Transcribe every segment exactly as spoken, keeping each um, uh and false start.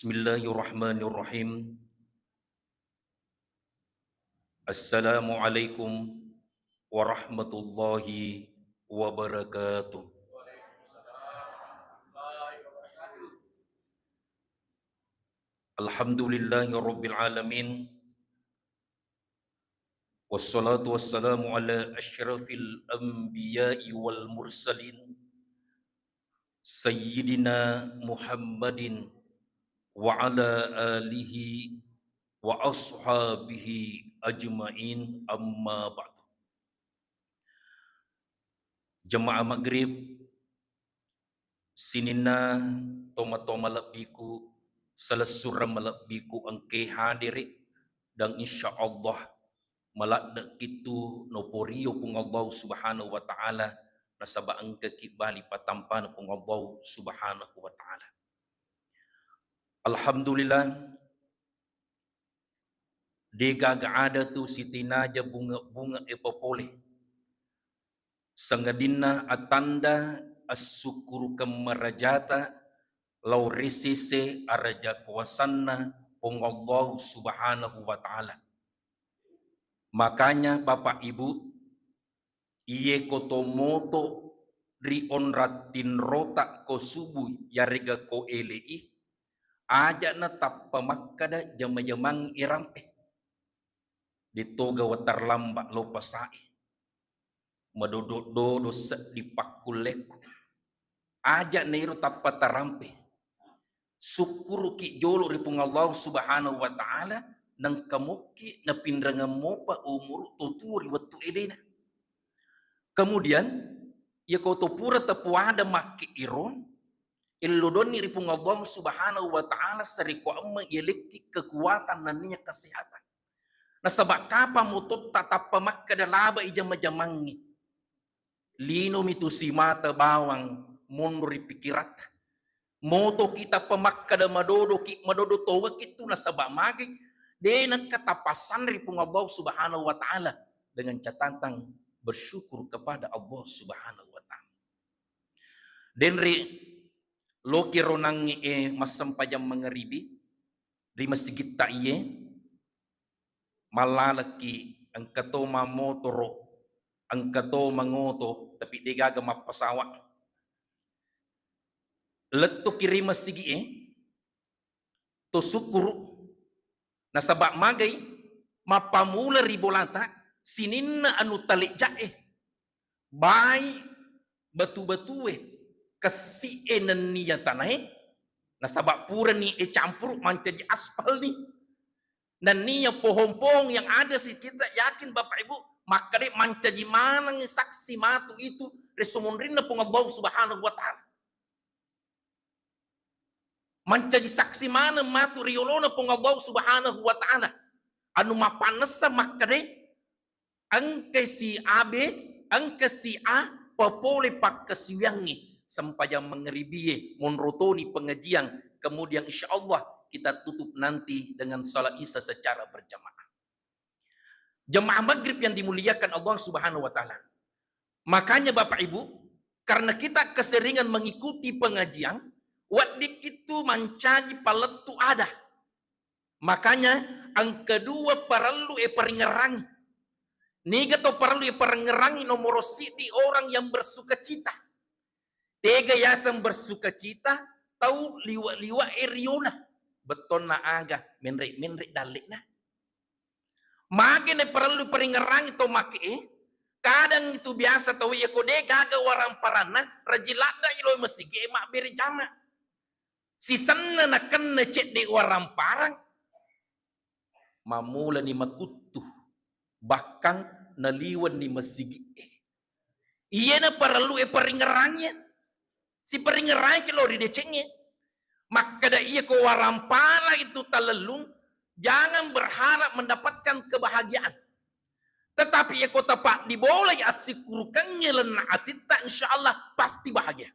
Bismillahirrahmanirrahim. Assalamualaikum warahmatullahi wabarakatuh. Alhamdulillahi rabbil alamin. Wassalatu wassalamu ala asyrafil anbiya'i wal mursalin, Sayyidina Muhammadin wa ala alihi wa ashabihi ajma'in, amma ba'du. Jemaah maghrib, sininna toma-toma malebbiku, selessureng malebbiku engke hadiri, dan insya Allah maladde'kitu noporio Puang Allah Subhanahu wa Ta'ala, nasaba engkaki bali patampana Puang Allah Subhanahu wa Ta'ala. Alhamdulillah, degaga ada tu sitinaja bunge-bunge e papole. Sangadinna atanda assukkurukeng marajata lao ri sese araja kuasanna Puang Allah Subhanahu wa Ta'ala. Makanya, Bapak Ibu, iye ko to moto ri onrang tinrota ko subuh yarega ko ele'i, aja'na tappa makkada jama-jamang irampe. Dettoga watarlamba lo pasae. Madodo-dodo seddi pakkullekku. Aja nairo tappa tarampe. Sukkuruki jolo ri Puang Allah Subhanahu wa Ta'ala, nengka mokki napinrengeng mopa umuru to tuo ri wettu elena. Kemudian, iya ko to pura tapuada makki iro, ello donni ri Puang Allah Subhanahu wa Ta'ala sarekko amma yalekki kekuatan nennia kesehatan. Nasaba kapang mototta tappa makkeda laba i jama-jamangngi. Linomi tu simata bawang monro ri pikiratta. Motoki tappa makkeda madodoki, madodo towaki tu nasaba magi de nengka tapassanri Puang Allah Subhanahu wa Ta'ala dengan catatan bersyukur kepada Allah Subhanahu wa Ta'ala. Denri loki ronangi e massempajang mangaribi ri masigitta iye, mallalekki engka to mammotoro, engka to mangoto, tapi degaga mappasawa. Lettuki ri masigi e, to sukkuru, nasaba magai mappamula ri bolata sininna anu talejja e. Bai batu-batue, kessi e nennia tanae, nasaba purani e campuru mancaji aspal ni. Nennia pohon-pohon yang ada sekitar, yakin Bapak Ibu, makkeda mancaji maneng saksi matu itu ri sumunrinna Puang Allah Subhanahu wa Ta'ala. Mancaji saksi maneng matu ri yolona Puang Allah Subhanahu wa Ta'ala. Anu mapannessa makkeda, engka si A B, engka si A, papole pakkasiwiangnge, sempajang mangaribie, monro toni pengajian, kemudian insya Allah kita tutup nanti dengan salat Isya secara berjamaah. Jemaah maghrib yang dimuliakan Allah Subhanahu wa Ta'ala. Makanya Bapak Ibu, karena kita keseringan mengikuti pengajian, weddikkitu mancaji palettu ada. Makanya engka dua parellu e paringngerangi. Niga to parellu e paringngerangi? Nomoro siddi, orang yang bersukacita. Tega yaseng bersukacita? Tau liwa-liwa e riona. Bettonna aga, menre-menre dalle'na. Magi na parellu paringngerangi to make e? Kadang itu biasa tau iya ko de gaga waramparanna, rajin ladda i lo masigi e mabbere jama. Sisenna nakenna cedde waramparang, mammulani makuttu, bahkan naliwenni masigi'e. Iyana parellu e paringngerangnge. Siparingngerangngi lo ri decengnge. Makkeda iya ko warampara itu talellung, jangan berharap mendapatkan kebahagiaan. Tetapi iya ko tapaddibolai assikkurukengnge lenna atitta, insya Allah pasti bahagia.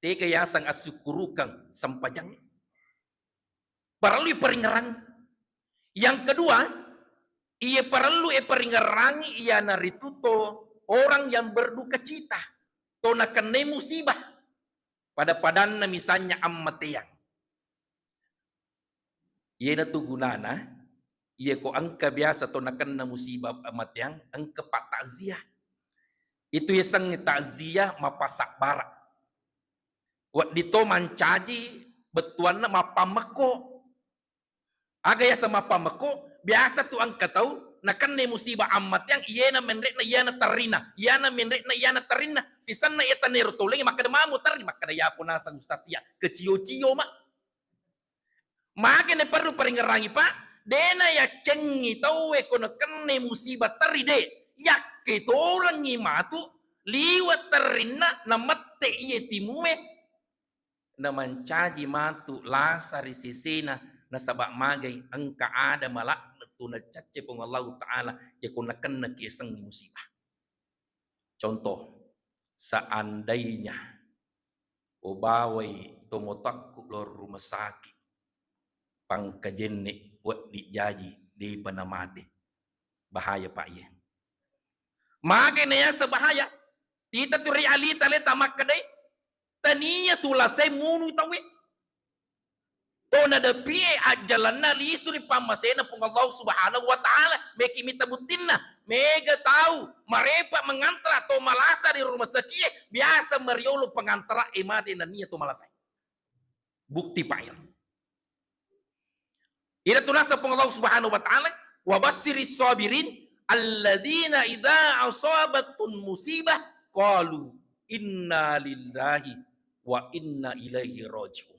Tega yaseng assukkurukeng sempajangnge. Parellu iparingngerang. Yang kedua, iya parellu iparingngerangi iyanaritu to orang yang berduka cita, to nakennai musibah. Pada-padanna misalnya ammateang. Iyanatu gunana, iya ko engka biasa to nakenna musibah amateang, engka pa takziah. Itu yasengnge takziah mappasabbara. Wedding to mancaji bettuanna mappammekko. Aga yaseng mappammekko, biasa tu engka tau nakenna musibah ammateang, iyana menre'na, iyana terrina, iyana menre'na, iyana terrina. Sisenna iya tanero toleng, makkeda mamo terri, makkeda yapo naseng ustaz sia, kecio-cio ma. Mage ne perlu paringerangi, Pak, dena yaccengi tauwe ko nakenna musibah terri de, yakke torengngi matu liwa terrinna namette iye timue. Namancaji matu lasa ri sesena, nasaba magai engka ada malaknat tu nacacce Puang Allahu Ta'ala, yako nakenna kiasengngi musibah. Contoh, seandainya ubawai tomotakku lo rumah sakit, pangkajenne weddi jaji, depa namate. Bahaya, Pak, iye. Mage na yaseng bahaya. Tita tu ri alita le tamakkedai, tania tu lasai munu tauwe. To nadepie ajjalanna lisu ri pammasena Puang Allah Subhanahu wa Ta'ala. Meki mita buttinna. Mega tau marepa mengantara to malasa di rumah sakit, biasa mariolo pengantara e mate nania to malasa. Bukti, Pak, ya. Ida tunasa Puang Allah Subhanahu wa Ta'ala, "Wa basyiris sabirin alladzina idza asabatun musibah qalu inna lillahi wa inna ilaihi raji'un."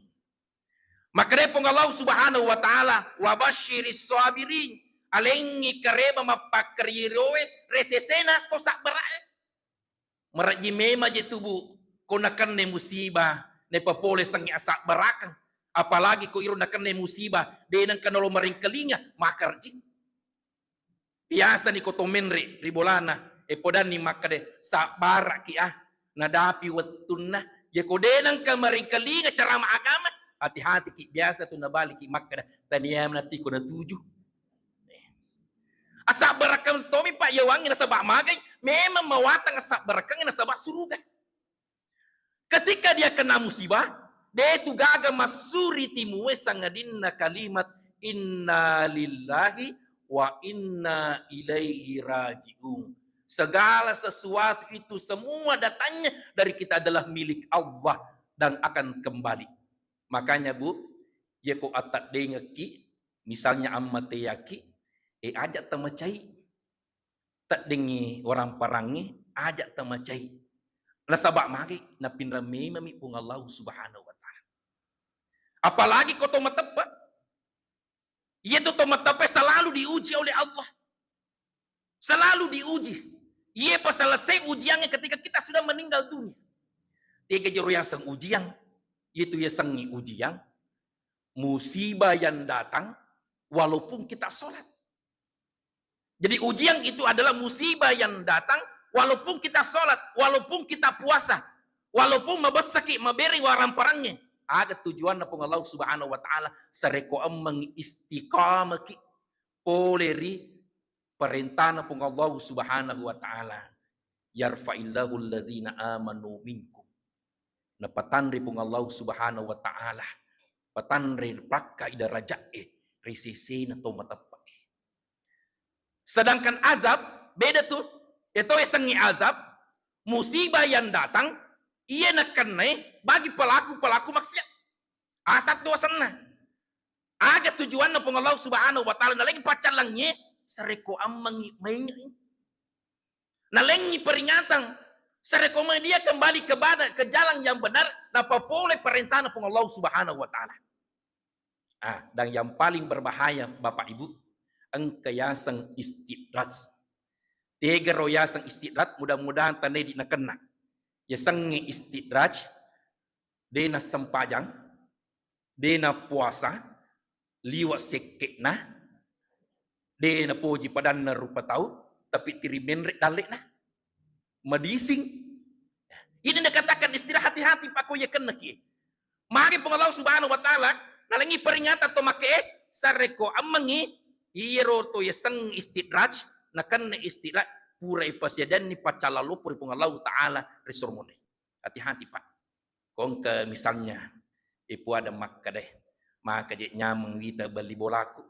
Makkedai Puang Allah Subhanahu wa Ta'ala, "Wa basyiris sabirin," alengngi kareba mappakkariroe resesena to sabbara'e. Marejji memang je tubuh ko nakenna musibah, nepapole sengngi asabbarakeng. Apalagi ko iro nakenna musibah, de nengka nalo maringkalinga, makarejji. Biasani ko to menre ri bolana, e podanni makkeda, "Sabbaraki ah, nadapi wettunna." Ya ko de nengka maringkalinga ceramah agama, hati-hatiki, biasa tu nabaliki makkeda, "Tania manatiko natuju." Asabbarakeng tomi, Pak, yawangngi nasaba magai, memang mawatang asabbarakeng nasaba suruga. Ketika dia kena musibah, de tu gaga massuri timue sangadinna kalimat, "Inna lillahi wa inna ilaihi raji'un." Segala sesuatu itu semua datangnya dari kita adalah milik Allah dan akan kembali. Makanya, Bu, ya ko attaddengekki, misalnya ammateyaki, eh, aja tamacai. Teddengngi orang parangngi, aja tamacai. Nasaba magi napinrang memami Puang Allah Subhanahu wa Ta'ala. Apalagi ko to mateppe. Iya tu to mateppe selalu diuji oleh Allah. Selalu diuji. Iya pa selesai ujiannya ketika kita sudah meninggal dunia. Tiga jero yaseng ujian. Itu yasengngi ujian. Musibah yang datang walaupun kita sholat. Jadi ujian itu adalah musibah yang datang walaupun kita sholat, walaupun kita puasa, walaupun mabessaki, maberi warang-parangnya. Aga tujuanna Puang Allah Subhanahu wa Ta'ala, sareko emmeng istiqamaki pole ri perintahna Puang Allah Subhanahu wa Ta'ala. "Yarfa'illahu alladhina amanu minkum." Napatanre Puang Allah Subhanahu wa Ta'ala, patanre pakka idaraja'e ri sesena to mateppe'e. Sedangkan azab beda tu. Eto esengngi azab, musibah yang datang, iya nakennai bagi pelaku-pelaku maksiat. Asat tu asenna. Aga tujuanna Puang Allah Subhanahu wa Ta'ala nalengi paccallangngi, sareko ammengngi maingi. Nalengi peringatan, sareko mai dia kembali kepada, ke jalan yang benar, napapole perintahna Puang Allah Subhanahu wa Ta'ala. Ah, dan yang paling berbahaya, Bapak Ibu, engka yaseng istidraj. Tegaro yaseng istidraj, mudah-mudahan tanedi nakenna. Yasengnge istidraj, de nassempajang, de nappuasa, liwa sekke'na, de napoji padanna rupa tau, tapi tiri menre dalle'na. Madising. Ini dikatakan istilah hati-hati, pakko yakennaki. Magi Puang Allah Subhanahu wa Ta'ala nalengi peringatan to make, sareko ammengi, iyaro to yaseng istidraj, nakenna istidraj, pura ipasiadanni paccallaloppo ri Puang Allah Ta'ala ri surga. Hati-hati, Pak. Ko engka misalnya, ipuada makkeda, Maka je nyameng wita belli bolaku,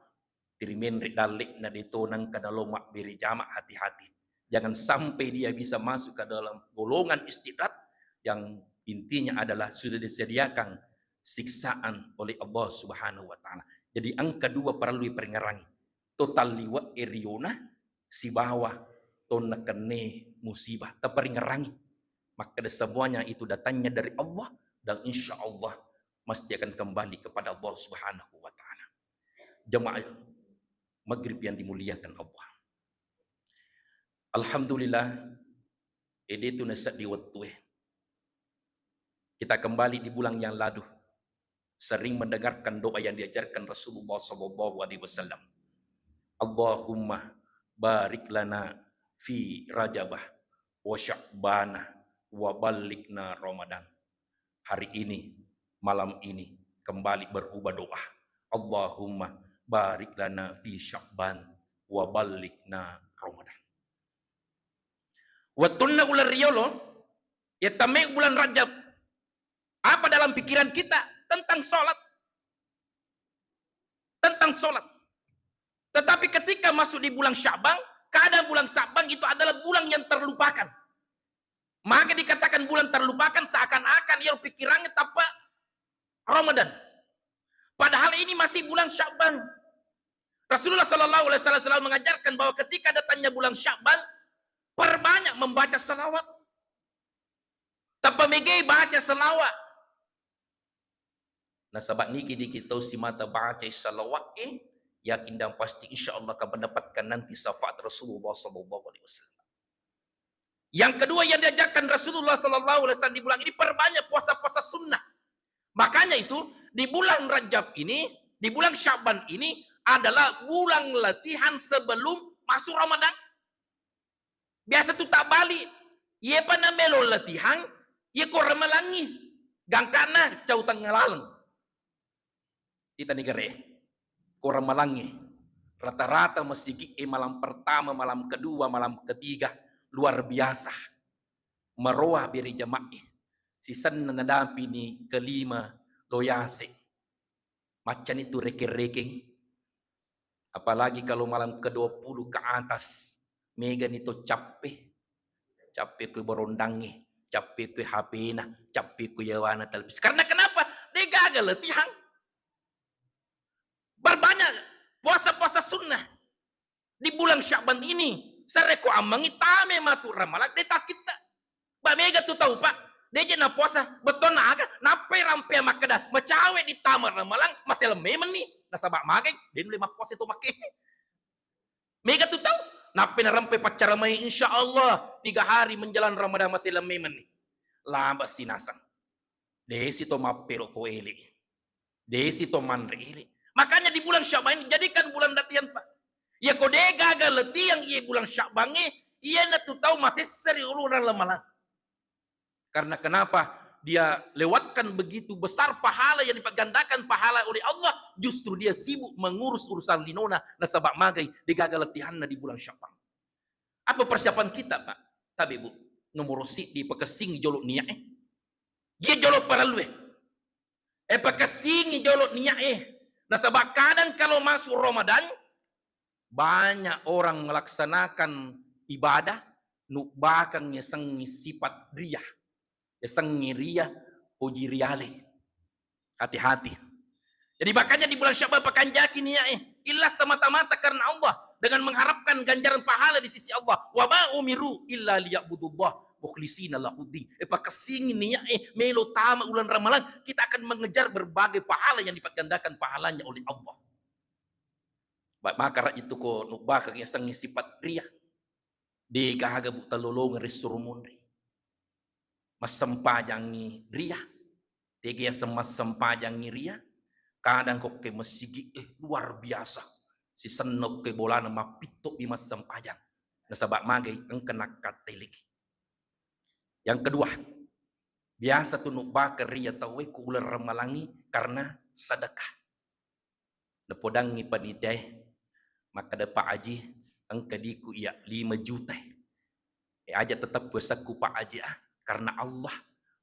tirimenre dalle'na deto nengka nalo mabbere jama, hati-hati. Jangan sampai dia bisa masuk ke dalam golongan istidraj yang intinya adalah sudah disediakan siksaan oleh Allah Subhanahu wa Ta'ala. Jadi engka dua perlu diperengerangi. To talliwe' e riona sibawa to nakenne musibah, taparingerangi. Makkeda semuanya itu datangnya dari Allah dan insya Allah mesti akan kembali kepada Allah Subhanahu wa Ta'ala. Jemaah maghrib yang dimuliakan Allah. Alhamdulillah, ede tu naseddi wettue. Kita kembali di bulan yang lalu. Sering mendengarkan doa yang diajarkan Rasulullah sallallahu alaihi wasallam. Allahumma barik lana fi Rajabah wa Sya'bana wa ballighna Ramadan. Hari ini, malam ini, kembali berubah doa. Allahumma barik lana fi Sya'ban wa ballighna Ramadan. Wettunna uleng riolo, ya temme bulan Rajab, apa dalam pikiran kita? Tentang sholat. Tentang sholat. Tetapi ketika masuk di bulan Sya'ban, kadang bulan Sya'ban itu adalah bulan yang terlupakan. Maka dikatakan bulan terlupakan seakan-akan ia pikirannya tanpa Ramadan. Padahal ini masih bulan Sya'ban. Rasulullah sallallahu alaihi wasallam mengajarkan bahwa ketika datangnya bulan Sya'ban, perbanyak membaca salawat. Tappa megai baca salawat. Nasaba niki dikitau simata baca salawat e, yakin dan pasti insya Allah akan mendapatkan nanti syafaat Rasulullah sallallahu alaihi wasallam. Yang kedua yang diajarkan Rasulullah sallallahu alaihi wasallam di bulan ini, perbanyak puasa-puasa sunnah. Makanya itu di bulan Rajab ini, di bulan Syaban ini adalah bulan latihan sebelum masuk Ramadan. Biasa tu tabbali, iyepa namelo latihan, iye ko ramalangi, gangkana cau tengnga laleng. Kita negara e, ko ramalangi, rata-rata masigi e malam pertama, malam kedua, malam ketiga, luar biasa. Maroa bere jamaah e. Sisenna nadapini kelima loyase. Maccani tu rekeng-rekeng. Apalagi kalau malam kedua puluh ke atas, megani to cappe. Cappe ko barondangnge, cappe ko H P-na, cappe ko yawana televisi. Karena kenapa? De gaga latihan. Berbanyak puasa-puasa sunnah. Di bulan Syaban ini, sarekko ammengngi tame matu ramalang, de takkitta. Ba mega tu tau, Pak. De je napuasa, bettonna aga, nappai rampea makkeda, macawe dittama ramalang, maseleng memenni. Nasaba magai, de nulle mappuasa to makke. Mega tu tau, nappai narampe paccara mai, insya Allah, tiga hari menjelang Ramadan maseleng memenni. Laba sinasang. Desi to mappelo ko ele. Desi to manre ele. Makanya di bulan Syaban ini jadikan bulan latihan, Pak. Ya ko de gaga latihan iye bulan Syaban e, iyanatu tau masesseri ulurang lamalang. Karena kenapa? Dia lewatkan begitu besar pahala yang dipagandakan pahala oleh Allah, justru dia sibuk mengurus urusan linona, nasaba magai de gaga latihanna di bulan Syaban. Apa persiapan kita, Pak? Tabe, Bu, nomoro siddi pakessingi jolo niat e. Dia jolo parellu e. E, pakessingi jolo niat e. Nasaba kadang kalau masuk Ramadan, banyak orang melaksanakan ibadah, nubbakang yasengngi sifat riya. Yasengngi riya, poji riale. Hati-hati. Jadi makanya di bulan Syaban pakanjaki niat e. Ikhlas semata-mata karena Allah dengan mengharapkan ganjaran pahala di sisi Allah. Wa ma umiru illa liya'budullah mukhlisina lahuddin. E, pakessingi niat e, melo tama ulang ramalang, kita akan mengejar berbagai pahala yang dipagandakan pahalanya oleh Allah. Ba-, maka ra itu ko nubbakang yasengngi sifat riya. De gaga, Bu, talolongeng ri suro munri. Massempajangngi riya. Tega yaseng massempajangngi riya? Kadang ko ke masigi, eh, luar biasa. Sisenna ko ke bolana mappitto bi massempajang. Nasaba magai engka nakkatteleki. Yang kedua, biasa tu nubbakang riya tauwe ku uleng ramalangi karena sedekah. Napodangngi panitiae, makkeda, "Pak Aji, engka diku iya lima juta. E, aja tetep kuasekku, Pak Aji, ah, karena Allah."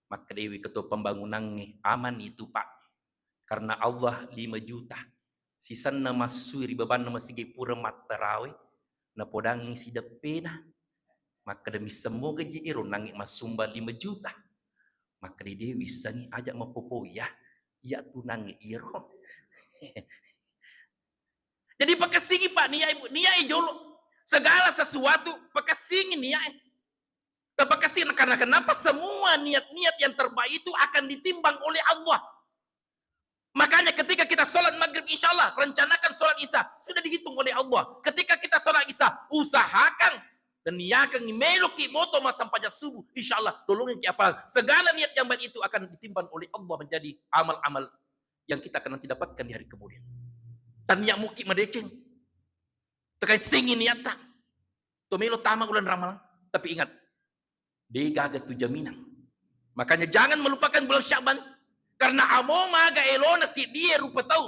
Makkedai ketua pembangunangnge, "Aman itu, Pak. Karena Allah lima juta. Sisenna massui ri babanna masigi pura mattarawe, napodangngi sideppena. Makkeda, "Misseng moga ji ero nangnge massumbang lima juta?" Makkeda, "De wissengi, aja mappopo iya. Iya tu nangnge iyaro." Jadi pakessingi, Pak, niat, Ibu, niat jolo. Segala sesuatu pakessingi niat. Tapi kasih, karena kenapa? Semua niat-niat yang terbaik itu akan ditimbang oleh Allah. Makanya ketika kita sholat maghrib, insya Allah, rencanakan sholat isya, sudah dihitung oleh Allah. Ketika kita sholat isya, usahakan dan niakan meloki moto massempajang subuh, insya Allah, tolongin ki apa? Segala niat yang baik itu akan ditimbang oleh Allah menjadi amal-amal yang kita akan nanti dapatkan di hari kemudian. Tania muki madeceng. Tekan singi niatta. To melo tama ulan Ramalang. Tapi ingat, de gaga tu jaminan. Makanya jangan melupakan bulan Sya'ban. Karena amo maga elona siddie rupa tau.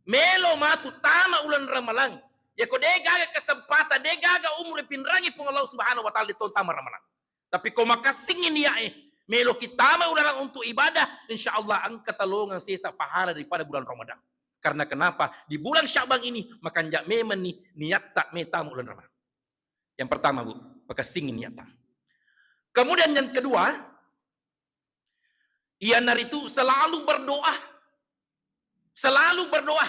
Melo matu tama ulan Ramalang. Yako de gaga kesempatan, de gaga umur pinrangi Puang Allah Subhanahu wa Ta'ala, de to tama Ramalang. Tapi ko makassingi niae, meloki tama ulan untuk ibadah, insya Allah engka talongang sesa pahala daripada bulan Ramadan. Karena kenapa? Di bulan Sya'ban ini, makanja memang ni niatta me tama ulan Ramadan. Yang pertama, Bu, pakassingi niatta. Kemudian yang kedua, iyanaritu selalu berdoa. Selalu berdoa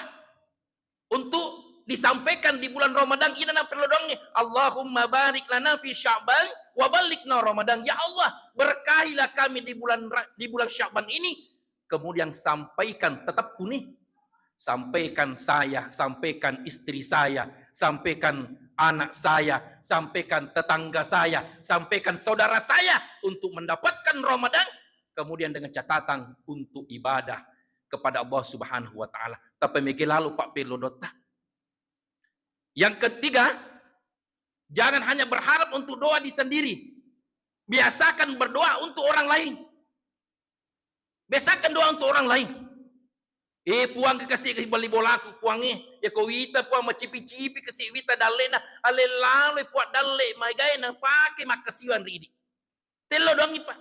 untuk disampaikan di bulan Ramadan. Ina na perlu doangnge, "Allahumma barik lana fi Sya'ban wa ballighna Ramadan." Ya Allah, berkahilah kami di bulan Ra-, di bulan Sya'ban ini. Kemudian sampaikan, tetap puni. Sampaikan saya, sampaikan istri saya, sampaikan anak saya, sampaikan tetangga saya, sampaikan saudara saya untuk mendapatkan Ramadan, kemudian dengan catatan untuk ibadah kepada Allah Subhanahu wa Ta'ala. Tapi mege lalu, Pak, perlu dotta. Yang ketiga, jangan hanya berharap untuk doa di sendiri. Biasakan berdoa untuk orang lain. Biasakan doa untuk orang lain. Eh, Puang, ke kasi bali bolaku, Puang, eh. Ya ko wita, Puang, macipi-cipi kasi wita dallena, ale lalo, Puang, dalle, magai na pake makkasiwang ri idi. Tello doangngi, Pak.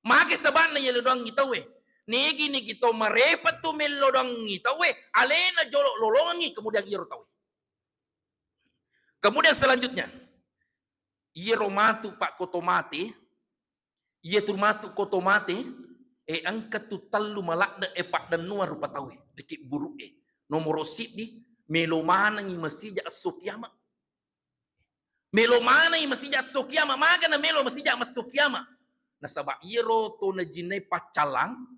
Mage saba'na yello doangngi tauwe. Nigi-nigi to marepa tu mello doangngi tauwe, alena jolo lolongangngi, kemudian iyaro tauwe. Kemudian selanjutnya, iyaro matu, Pak, koto mate, Iya tu matu koto mate, e, engka tu tellu maladde, e, paddennuang rupa tauwe, deki buru'e. Nomoro siddi, melo manengi masija esso kiama. Melo manengi masija esso kiama, magana melo masija esso kiama. Nasaba iyaro to najinnai paccallang,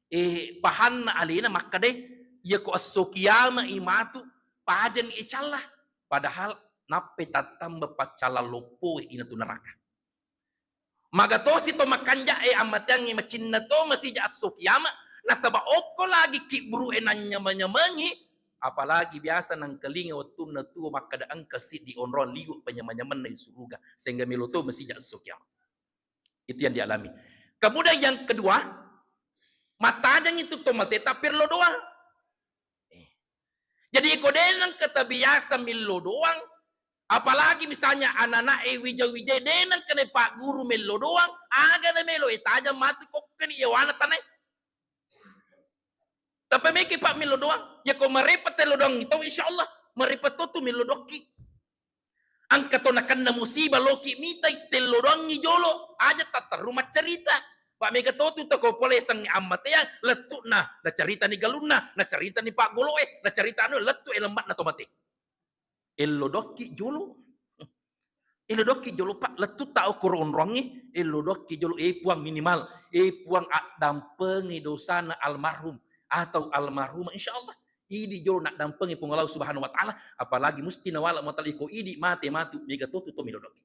e, pahanna alena makkeda, iyako esso kiama i matu, pajani e calla. Padahal nappai tattamba paccallang loppoe, inatu neraka. Maga tosi to makanja'e ammateangnge macinna to masija esso kiama, nasaba okko lagi kibburu'e nanyama-nyamengi, apalagi biasa nangkalinga wettunna tuo makkeda engka siddi onrong liwe penyama-nyamenna di suruga, sehingga melo to masija esso kiama. Itu yang dialami. Kemudian yang kedua, mattajangngi tu to mateta pirlo doang. Eh. Jadi, iko de nengka tabiasa millo doang, apalagi misalnya anak-anak e wija-wija, de nengka ne pagguru millo doang, aga na melo e tajang matu kokkeni yawana tanai. Tapi meki pak millo doang, ya ko marepa tello doang itu, insya Allah marepa to tu millo dokki. Engka to nakenna musibah loki mitai tello doangngi jolo, aja tatterru maccarita. Pak mega to tu toko poleseng ammateang lettu'na, nacaritani galunna, nacaritani paggoloe, nacarita anu lettu e lembakna to mate. Ello dokki jolo. Ello dokki jolo pak, lettu ta okoro onroangngi, ello dokki jolo, e puang minimal, e puang addampengi dosana almarhum atau almarhumah, insya Allah. Idi jolo naddampengi Puang Allah Subhanahu wa Ta'ala, apalagi musti nawala mo tali ko idi mate matu, mega totu to melo doki.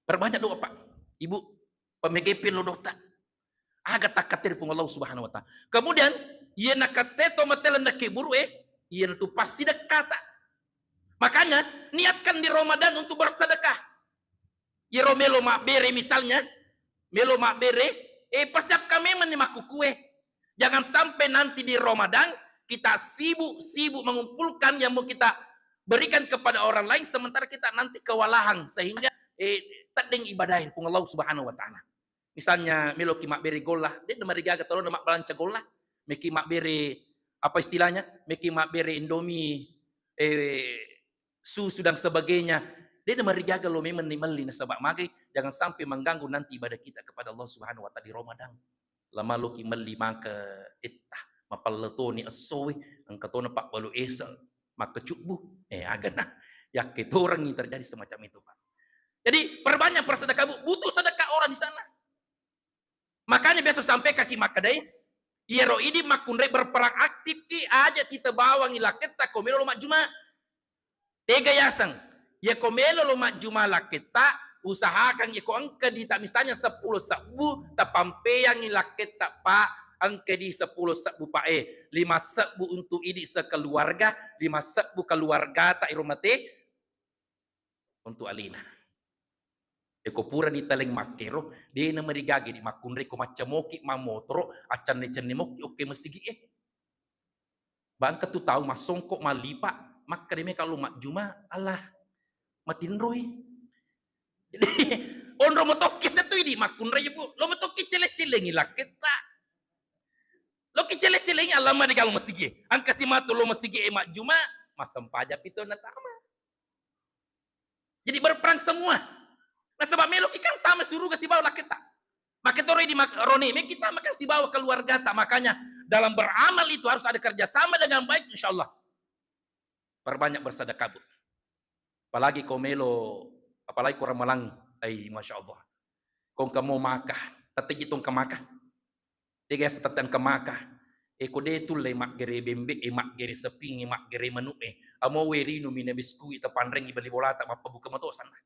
Perbanyak doa, Pak. Ibu, pemegepin lo dota. Aga takkatir Puang Allah Subhanahu wa Ta'ala. Kemudian, iya nakatte to mate lendaki buru e, iya natu pasti dekkata. Makanya, niatkan di Ramadan untuk bersedekah. Iyaro melo mabbere misalnya, melo mabbere, eh, persiapkan memang ni makkukue. Jangan sampai nanti di Ramadan kita sibuk-sibuk mengumpulkan yang mau kita berikan kepada orang lain, sementara kita nanti kewalahan sehingga, eh, teddeng ibadah Puang Allah Subhanahu wa Ta'ala. Misalnya meloki mabbere golla, de' namarigaga tolona mabbalanca golla, meki mabbere, apa istilahnya, meki mabbere Indomie, eh, susu dan sebagainya, de' namarigaga lo memang ni melli nasaba magai, jangan sampai mengganggu nanti ibadah kita kepada Allah Subhanahu wa Ta'ala di Ramadan. Lamaloki melli maka etta, mapalletoni essoe, engka tona pabbalu ese, makkecubbu, eh, agana. Yakke torangi terjadi semacam itu, Pak. Jadi perbanyak bersedekah, Bu. Butuh sedekah orang di sana. Makanya biasa sampai kaki makkedai, iyaro idi makkunrai berperan aktif ki, aja kita bawangi lakketta ko melo lo majjuma. Tega yaseng, yako melo lo majjuma lakketta, usahakan yako engka di tak misalnya sepuluh sebbu, tapampeangi lakketta, Pak, engka di sepuluh sebbu, Pak, eh, lima sebbu untuk idi sekeluarga, lima sebbu keluarga tak irumate, untuk alina. Eko pura ditaleng makkero, de' namarigage di makkunrai ko macca moki mammotoro, accanne-canne moki okke masigi e. Bangka tu tau massongko mallipa, makkeda meka lo majjuma, Allah, matinroi. Jadi, onro matokki setu idi makkunrai, Bu. Lo matokki cele-celengi lakketta. Loki cele-celengi Allah mani galo masigi. Angka si matu lo masigi e majjuma, massempajang pito natama. Jadi berperang semua. Nasaba meloki kan tama suruga sibawa lakketta. Makketoro di mak-, rone, me kita makan sibawa keluarga ta. Makanya dalam beramal itu harus ada kerjasama dengan baik, insya Allah. Perbanyak bersedekah, Bu. Apalagi ko melo, apalagi ko ramalang, ai, masya Allah. Ko engka mo maka, tette ji to engka maka. Tega yaseng tette engka maka. E, ko de tulle maggere bembe e, maggere seping e, maggere manu e. Amo we rinu mi na biskui, tapanrengi beli bolata, mappabuka mato sanna.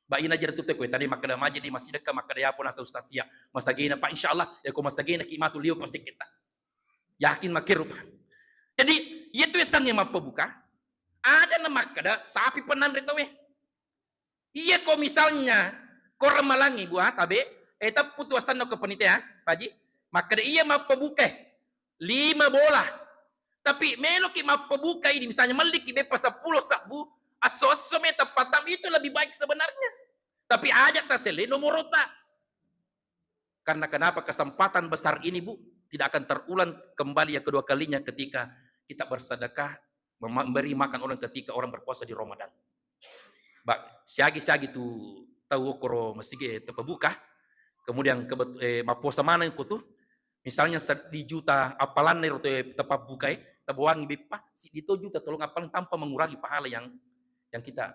Ba ina jera tutte koe tadi makkeda maje di massidekka, makkeda yapo nasa ustaz sia. Masagena, Pak, insya Allah, ya ko masagena ki matu liu pasekketta. Yakin makkero, Pak. Jadi, iya tu yasengnge mappabuka, aja na makkeda sapi pennanre tauwe. Iya ko misalnya, ko ramalangi, Bu, ah, tabe, eh, teppu tu asenna ko panitia, Pak Haji. Makkeda iya mappabuka, lima bola. Tapi meloki mappabuka ini, misalnya melliki beppa seppulo sebbu, esso-esso me teppatam, itu lebih baik sebenarnya. Tapi aja taselle nomorota. Karena kenapa kesempatan besar ini, Bu, tidak akan terulang kembali yang kedua kalinya ketika kita bersedekah, mem-, memberi makan orang ketika orang berpuasa di Ramadan. Ba, siagi-siagi tu tau okkoro masigi e tapabuka, kemudian kebet-, eh, mappuasa maneng ko tu, misalnya seddi juta apalanna ero tu, eh, tapabuka e, tabawangi beppa, siddi to juta tolong apalang tanpa mengurangi pahala yang, yang kita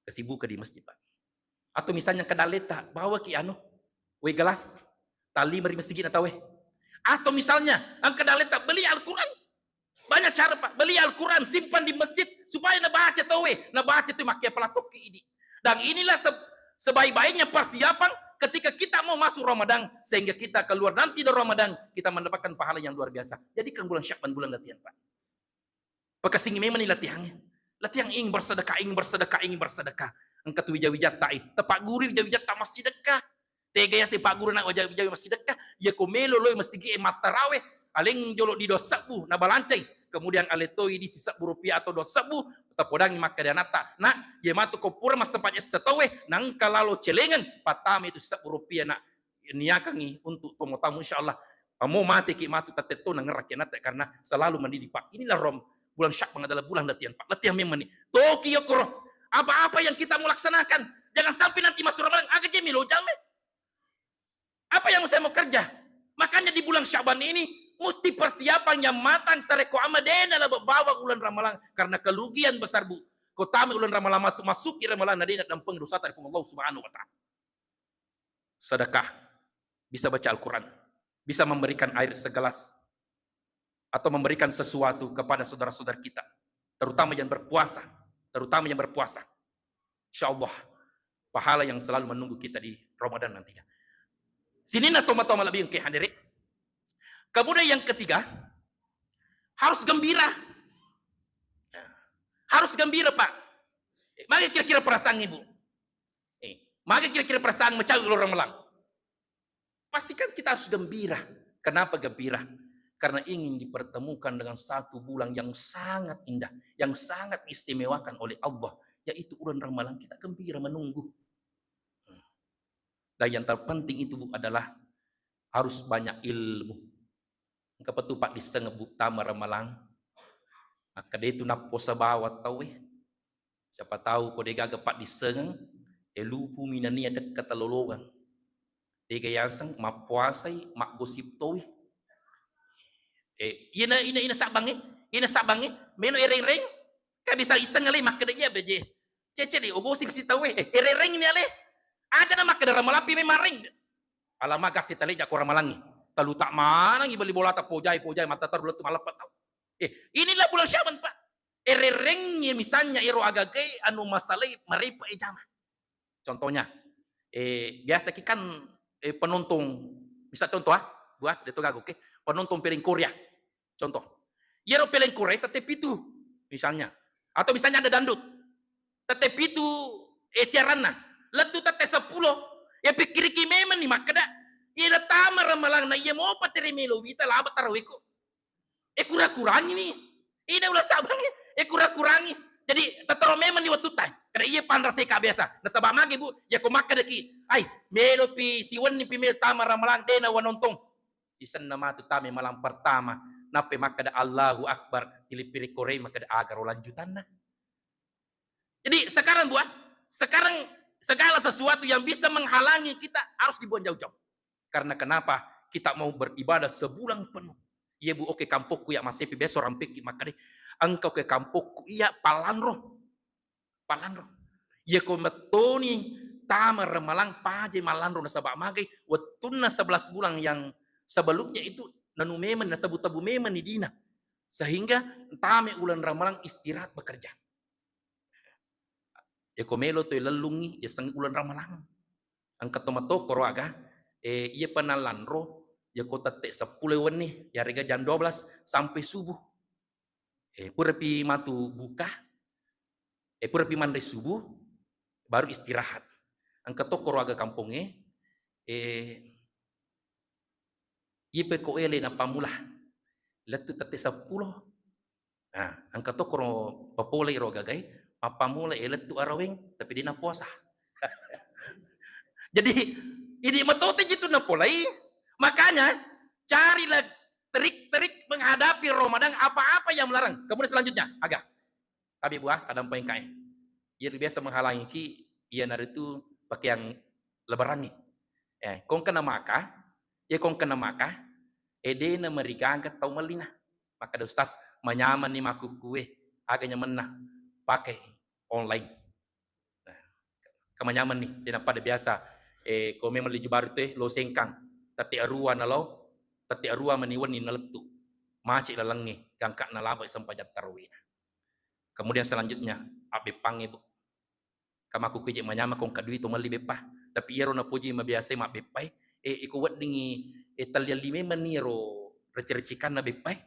kesibukan di masjid, Pak. Atau misalnya kedaleta, bawaki anu, we gelas, talima ri masigi na tauwe. Atau misalnya, engka daleta, beli Al-Quran. Banyak cara, Pak. Beli Al-Quran, simpan di masjid, supaya nabaca tauwe. Nabaca tu makke pala tokki idi. Dan inilah se-, sebaik-baiknya persiapan ketika kita mau masuk Ramadan, sehingga kita keluar nanti dari Ramadan, kita mendapatkan pahala yang luar biasa. Jadikan bulan Sya'ban bulan latihan, Pak. Pakessingi memang ni latihannya. Latihan ingin bersedekah, ingin bersedekah, ingin bersedekah. Engka tu wija-wijatta, eh, tapagguru wija-wijatta massidekka. Tega yaseng pagguru na wija-, wija massidekka. Iya ko melo loi masigi e mattarawe, aleng jolo di dua sebbu nabalancai. Kemudian ale toi di sisebbu rupiah atau dua sebbu, tapodangi makkeda anatta, "Nak, iya matu ko pura massempajang esse tauwe, nangka lalo celengan, pattama itu sisebbu rupiah, Nak." Niakangi untuk tomo tamu, insya Allah. Amo mate ki matu tatetto nangeraki anatta karena selalu mendidik, Pak. Inilah Rom-, bulan Sya'ban adalah bulan latihan, Pak. Latihan memang nih. Toki yokoro. Apa-apa yang kita mau laksanakan, jangan sampai nanti masuk Ramadan, aga jemi lo jangan. Apa yang saya mau kerja? Makanya di bulan Sya'ban ini mesti persiapan yang matang, sareko ama dena la bawa bulan Ramalang karena kerugian besar, Bu. Kotami bulan Ramalang matu masuki Ramalang na dena dampeng dosa dari Allah Subhanahu wa Ta'ala. Sedekah, bisa baca Al-Quran, bisa memberikan air segelas, atau memberikan sesuatu kepada saudara-saudara kita, terutama yang berpuasa, terutama yang berpuasa. Insya Allah, pahala yang selalu menunggu kita di Ramadan nantinya. Sininna toma-toma lebih engke hadiri. Kemudian yang ketiga, harus gembira. Ya. Harus gembira, Pak. Maga kira-kira perasaan Ibu? Eh, maga kira-kira perasaan macawi uleng Ramalang? Pastikan kita harus gembira. Kenapa gembira? Karena ingin dipertemukan dengan satu bulan yang sangat indah, yang sangat diistimewakan oleh Allah, yaitu uleng Ramalang. Kita gembira menunggu. Dan yang terpenting itu, Bu, adalah harus banyak ilmu. Engka petu paddissengeng, Bu, tama ramalang. Makkeda itu napposa bawang tauwe. Siapa tahu ko degaga paddissengeng, e, lupu minania dekka talolongeng. Tega yaseng mappuasai, maggosip towi. E, ina, ina, ina sabbangnge, ina sabbangnge, melo ereng-reng, ka bisa iseng ale makkeda iya beje. Cece de, ogosip si tauwe, e, ereng-reng ini ale. Aja na makkeda ramalapi memang reng. Alama gasi tale jako ramalangi. Talu tak manangi beli bola tak pojai, pojai, mata taru lettu maleppa tau. E, inilah bulan Syaban, Pak. Ereng-reng misalnya ero agagai anu masalai marepa e jama. Contohnya, eh, biasa ki kan, eh, penonton, misal contoh ah, buah, de to gago, oke. Penonton film Korea. Contoh. Iyaro film Korea tette pitu, misalnya. Atau misalnya ada dangdut. Tette pitu, eh, siaranna. Lettu tette seppulo, ya pikkiriki memang ni makkeda, iya tama ramalang na iya mopa tere melo wita laba taraweko. E kura-kurangi ni. Ina ula sabang e, e kura-kurangi. Jadi tetero memang ni wettu tai. Kada iya panra seka biasa. Nasaba magi, Bu, ya ko makkedaki, ai, melo pi siwenni pi melo tama ramalang dena wa nonton. Sisenna matu tame malam pertama. Nappe makkeda Allahu Akbar, tilippiri korei makkeda aga ro lanjutanna. Jadi sekarang, Bu, ah, sekarang segala sesuatu yang bisa menghalangi kita harus dibuang jauh-jauh. Karena kenapa? Kita mau beribadah sebulan penuh. Iya, Bu, oke kampokku ya, masepi beso rampekki makkeda, engka oke kampokku iya palanro. Palanro. Iya ko mettoni tama ramalang paje malanro nasaba magai wettunna sebelas bulan yang sebelumnya itu nanu memang natabu-tabu memang ni dina. Sehingga tame ulan ramalang istirahat bekerja. Yako melo toi lellungngi, yasengnge uleng ramalang. Engka to matokoro aga, eh, iya pa nalanro, yako tette seppulo wenni, yarega jam dua belas sampai subuh. Eh, purapi matu buka, eh, purapi manre subuh, baru istirahat. Engka to koro aga kampongnge, eh, Iye pe ko ele napammula. Lettu tette seppulo. Nah, engka to koro papolei ro gagai, mappammula e lettu araweng, tapi de napuasa. Jadi, idi matote jitu napolei. Makanya, carilah trik-trik menghadapi Ramadan apa-apa yang melarang. Kemudian selanjutnya, aga. Tabe buah, tadampai engkae. Iya biasa menghalangi ki, iyanaritu pakeang lebarangngi. Eh, kongkana maka, iya kongkana maka, eh, dena marigaga tau mellina. Maka da ustaz, manyaman ni makukkue, aga nyamenna, pakai online. Nah, kemanyaman ni, dena pada biasa, eh, ko memang liju baru teh, lo sengkang, tette arua na lo, tette arua mani wenni nalettu, macet lalengnge, gangka nalaba sempajang tarawihna. Kemudian selanjutnya, abbeppangnge, Bu. Kamaku kuje manyama kong kadui to melli beppa. Tapi iyaro napoji mabiasai mabbeppai, eh, iko weddingi, eh, talliang lime mani ro reci-recikanna beppai.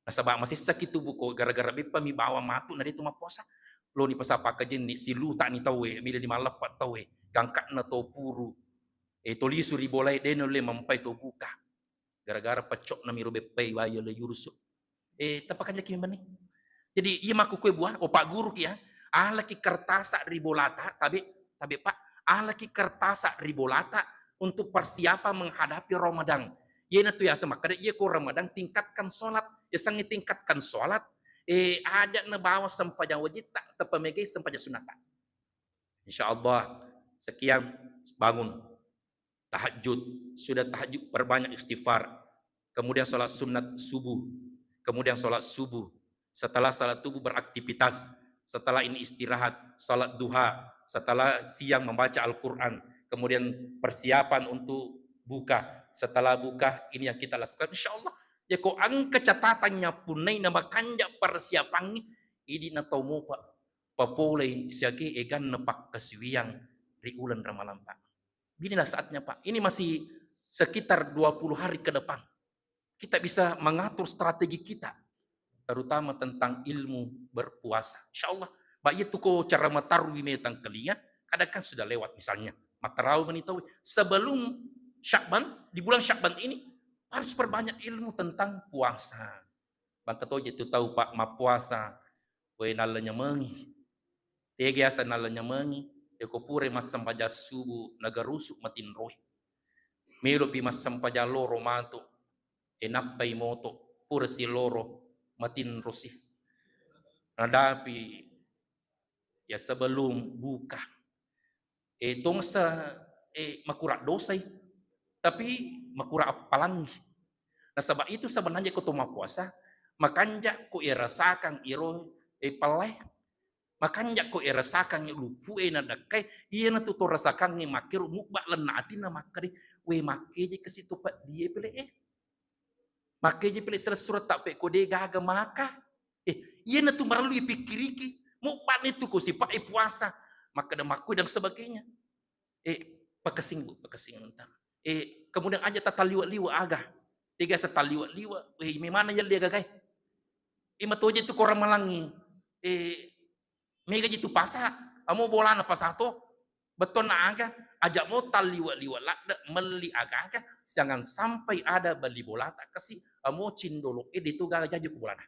Nasaba masessaki tubuh ko gara-gara beppa mi bawang matu na detu mappuasa. Loni pasapaka jenni, siluta ni tauwe, mila di malleppa tauwe, gangkakna to puru. Eh, to lisu ri bolae, de nulle mampai to buka. Gara-gara peccokna miro beppai wai le yurusu. Eh, tapakanjaki memang ni. Jadi, iya makkukue buah, oh, Pak Guru ki ya, alaki kertasa ri bolata, tabe, tabe, Pak, alaki kertasa ri bolata untuk persiapan menghadapi Ramadan. Iyanatu yaseng makkeda, iya ko Ramadan tingkatkan sholat. Yasengnge tingkatkan sholat, eh, aja na bawa sempajang wajitta, tapi megai sempajang sunnata. Insya Allah, sekian, bangun. Tahajud, sudah tahajud perbanyak istighfar, kemudian sholat sunat subuh, kemudian sholat subuh, setelah sholat subuh beraktivitas, setelah ini istirahat, sholat duha, setelah siang membaca Al-Quran, kemudian persiapan untuk buka, setelah buka ini yang kita lakukan, insya Allah, ya ko engka catatannya punai na makanja persiapannya, ini na tau mopa papolei siage eganna pakkasiwiang ri uleng Ramalang, Pak. Inilah saatnya, Pak. Ini masih sekitar dua puluh hari ke depan. Kita bisa mengatur strategi kita, terutama tentang ilmu berpuasa. Insya Allah, Pak, iya tuko cara matarwi metang kelia, kadang kan sudah lewat misalnya. Matarawi menitau. Sebelum Syakban, di bulan Syakban ini, harus perbanyak ilmu tentang puasa. Bangka toje tu tau, Pak, mappuasa, we nalla nyamengi. Tega yaseng nalla nyamengi, Eko pura massempajang subuh, nagarusu matinroi. Melopi massempajang loro matu, e nappai moto, pura si loro matinrosi. Nadapi ya sebelum buka. E tongsa, e makura dosai, tapi makura appalangi. Nasaba itu sebenarnya ko to mappuasa, makanja ko irasakang iro, e pallai. Makanja ko irasakang lupu e nadakkai, iyana tu to rasakangnge makkero mubba lenna atinna makkeda, "We, makkeje kasi to peddi e pele e. Makkeje pele sura-sura tappe ko de gaga maka." Eh, iyana tu marellu ipikkiriki. Mubba ni tu ko sipa e puasa. Makkeda makkui dan sebagainya. Eh, pakasing, Bu, pakasing mentang. Eh, kemudian aja tataliwa-liwa aga. Tega sataliwa-liwa. Eh, memana yalle aga gai. Eh, matoje tu korang malangi. Eh, mega ji tu pasa. Amo bolana pasa to. Bettonna aga, aja mo talliwa-liwa ladde melli aga-aga, jangan sampai ada beli bolata kasi, amo cindolo e de tu gaga jaji ku bolana.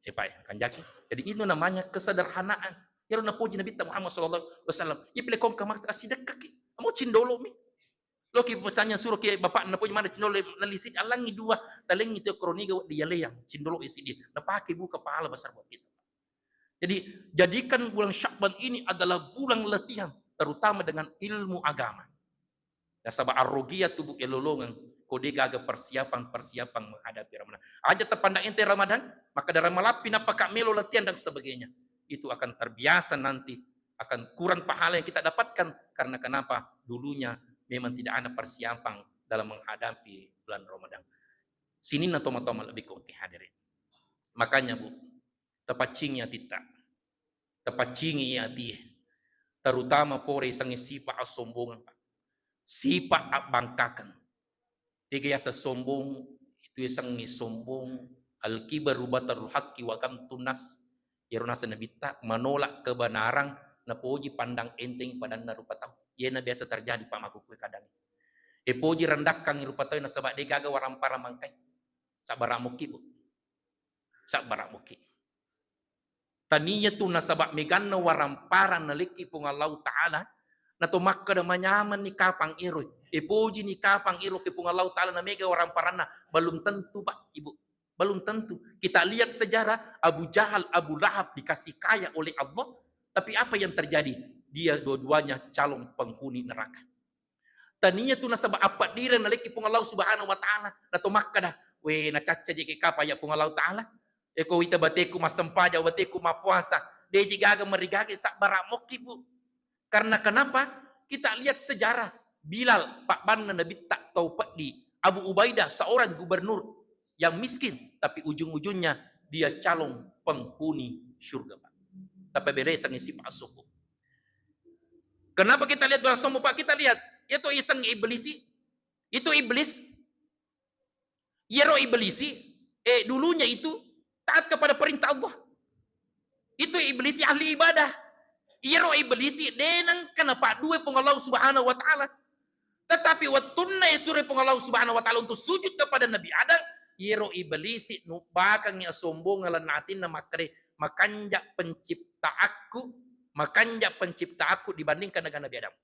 Eh, Pak, kan jaki. Jadi itu namanya kesederhanaan. Iyaro napoji Nabitta Muhammad sallallahu alaihi wasallam. Ipile kongka mata asidekkaki. Amo cindolo mi. Loki misalnya suruh ki bapak napoji mana cindolo nalisi alangi dua, talengi tu kroniga dialeyang cindolo isi dia. Napake buka pahala besar buat kita. Jadi, jadikan bulan Sya'ban ini adalah bulan latihan, terutama dengan ilmu agama. Nasaba arrogia tubuh elolongan, ko de gaga persiapan-persiapan menghadapi Ramadan. Aja tapandang ente Ramadan, maka dalam malapi napaka melo latihan dan sebagainya. Itu akan terbiasa nanti, akan kurang pahala yang kita dapatkan. Karena kenapa? Dulunya memang tidak ada persiapan dalam menghadapi bulan Ramadan. Sininna toma-toma lebih kongke hadirin. Makanya, Bu, tapaccingi atitta. Tapaccingi atie. Terutama pore isengnge sipa assombongeng, Pak. Sipa abbangkakeng. Tega yaseng sombong, itu yasengnge sombong, al-kibaru batarul haqqi wa ghamtun nas. Iyaro naseng Nabitta, menolak kebenaran, napoji pandang enteng padanna rupa tau. Iyena biasa terjadi, Pak, makkukue kadang. E poji rendakkangi rupa tau nasaba de gaga warampara mangkai. Sabbara mokki, Bu. Sabbara mokki. Tania tu nasaba meganna warampara nalekki Puang Allahu Ta'ala, nato makkeda manyamenni kapang ero. E poji ni kapang ero ke Puang Allahu Ta'ala na mega waramparanna. Belum tentu, Pak, Ibu. Belum tentu. Kita lihat sejarah Abu Jahal, Abu Lahab dikasih kaya oleh Allah. Tapi apa yang terjadi? Dia dua-duanya calon penghuni neraka. Tania tu nasaba appaddireng nalekki Puang Allah Subhanahu wa Ta'ala. Nato makkeda, "We, nacacca jeke kapa ya Puang Allah Ta'ala. Eko wita bateku massempajang, bateku mappuasa. Deji gaga merigage sabbara mokki, Bu." Karena kenapa? Kita lihat sejarah Bilal, pabbanna Nabitta tau peddi. Abu Ubaidah, seorang gubernur yang miskin, tapi ujung-ujungnya dia calon penghuni surga, Pak. Tapi beresangi sifat sombong. Kenapa kita lihat orang sombong, Pak? Kita lihat, itu iseng iblisi. Itu iblis. Iyaro iblisi, eh, dulunya itu taat kepada perintah Allah. Itu iblisi ahli ibadah. Iyaro iblisi denang kena pak dua Puang Allah Subhanahu wa Ta'ala. Tetapi wettunna isuroi Puang Allah Subhanahu wa Ta'ala untuk sujud kepada Nabi Adam, iyaro iblisi nubbakangi asombonga lenna atinna makkeda, "Makanja penciptaanku, makanja penciptaanku dibandingkan dengan Nabi Adam."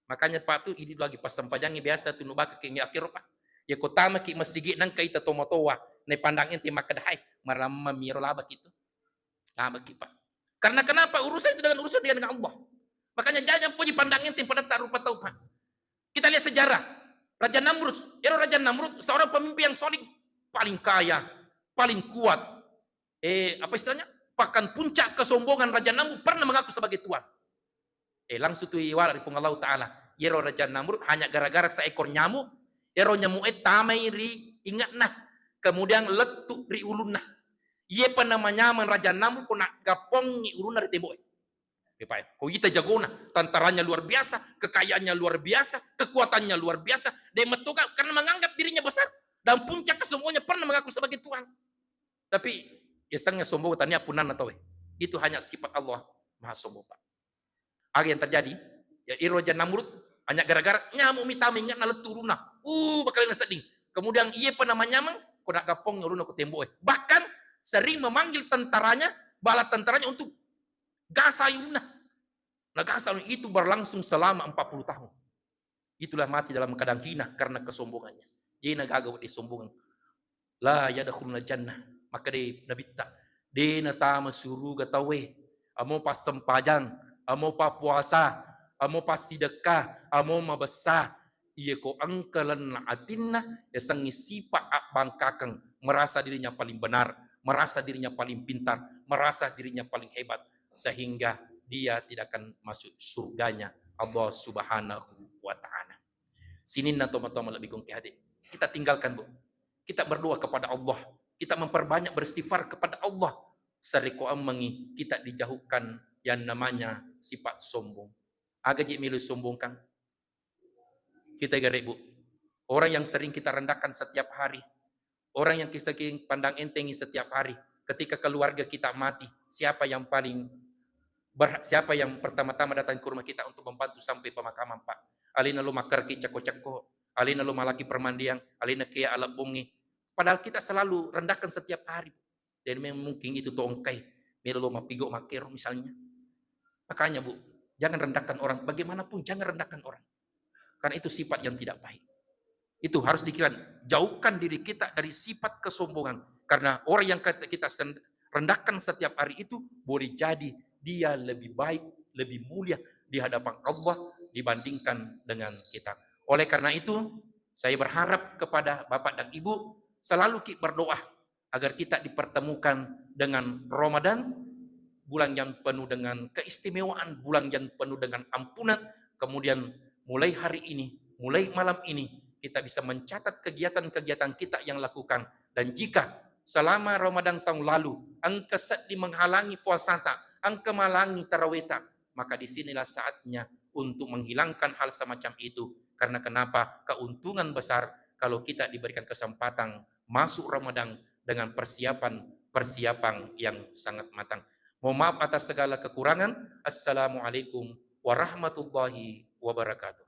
Makanya, Pak, tu idi lagi passempajangngi biasa tu nubaka kengi akhir, Pak. Ya ko tamaki masigi nangka ita tomotoa, ne pandang ente makkeda, "Hai, maramma miro labaki tu." Labaki, Pak. Karena kenapa? Urusan itu dengan urusan dia dengan Allah. Makanya jangan puji pandang ente pada tak rupa tau, Pak. Kita lihat sejarah. Raja Namrud, ero Raja Namrud seorang pemimpin yang soling, paling kaya, paling kuat. Eh, apa istilahnya? Bahkan puncak kesombongan Raja Namrud pernah mengaku sebagai Tuhan. Eh, langsung tu iwala ri Puang Allah Ta'ala. Ero Raja Namrud hanya gara-gara seekor nyamuk, ero nyamuk e tamai ri ingatna, kemudian lettu ri ulunna. Iye pa namanyameng Raja Namrud ko naggapongi ulunna ri tembok e. Ko ita jagona, tentaranya luar biasa, kekayaannya luar biasa, kekuatannya luar biasa. Dia metoka karena menganggap dirinya besar dan puncak kesombongannya pernah mengaku sebagai Tuhan. Tapi ya sangnya sombong tania punanna tau e. Itu hanya sifat Allah Maha Sombong, Pak. Aga yang terjadi? Ya, iro Raja Namrud hanya gara-gara nyamuk mitama ingatna lettu ulunna. Uh, bakal sedding. Kemudian iye pa namanyameng, ko naggapongi ulunna ko tembok e. Bahkan sering memanggil tentaranya, bala tentaranya untuk gasai ulunna. Nagasang itu berlangsung selama empat puluh tahun. Itulah mati dalam keadaan hina karena kesombongannya. Jadi nagaga wedding sombongan. La yadkhulul jannah. Maka de Nabitta, de natama suruga tauwe. Amo passempajang, amo pappuasa, amo passidekka, amo mabessa. Iya ko engka lenna atinna, yasengnge sipa abbangkakeng, merasa dirinya paling benar, merasa dirinya paling pintar, merasa dirinya paling hebat, sehingga dia tidak akan masuk surganya Allah Subhanahu wa Ta'ala. Sininna tomatoa malebbi kongke hade. Kita tinggalkan, Bu. Kita berdoa kepada Allah. Kita memperbanyak beristighfar kepada Allah. Sarekkoammengngi kita dijauhkan yang namanya sifat sombong. Aga je melo sombongkan? Kita gare, Bu. Orang yang sering kita rendahkan setiap hari, orang yang kita sering pandang entengi setiap hari, ketika keluarga kita mati, siapa yang paling ber-, siapa yang pertama-tama datang ke rumah kita untuk membantu sampai pemakaman, Pak? Alena lo makkaraki cekko-cekko, alena lo malaki permandian, alena kea alebbongnge. Padahal kita selalu rendahkan setiap hari. Dan memang mungkin itu tongkai, melo lo mapigo makkero misalnya. Makanya, Bu, jangan rendahkan orang. Bagaimanapun jangan rendahkan orang. Karena itu sifat yang tidak baik. Itu harus dikira, jauhkan diri kita dari sifat kesombongan. Karena orang yang kata kita sen-, rendahkan setiap hari itu boleh jadi dia lebih baik, lebih mulia di hadapan Allah dibandingkan dengan kita. Oleh karena itu, saya berharap kepada Bapak dan Ibu, selalu ki berdoa agar kita dipertemukan dengan Ramadan, bulan yang penuh dengan keistimewaan, bulan yang penuh dengan ampunan. Kemudian mulai hari ini, mulai malam ini, kita bisa mencatat kegiatan-kegiatan kita yang lakukan. Dan jika selama Ramadan tahun lalu, engka seddi menghalangi puasata, engka malangi taraweta, maka disinilah saatnya untuk menghilangkan hal semacam itu. Karena kenapa? Keuntungan besar kalau kita diberikan kesempatan masuk Ramadan dengan persiapan-persiapan yang sangat matang. Mohon maaf atas segala kekurangan. Assalamualaikum warahmatullahi wabarakatuh.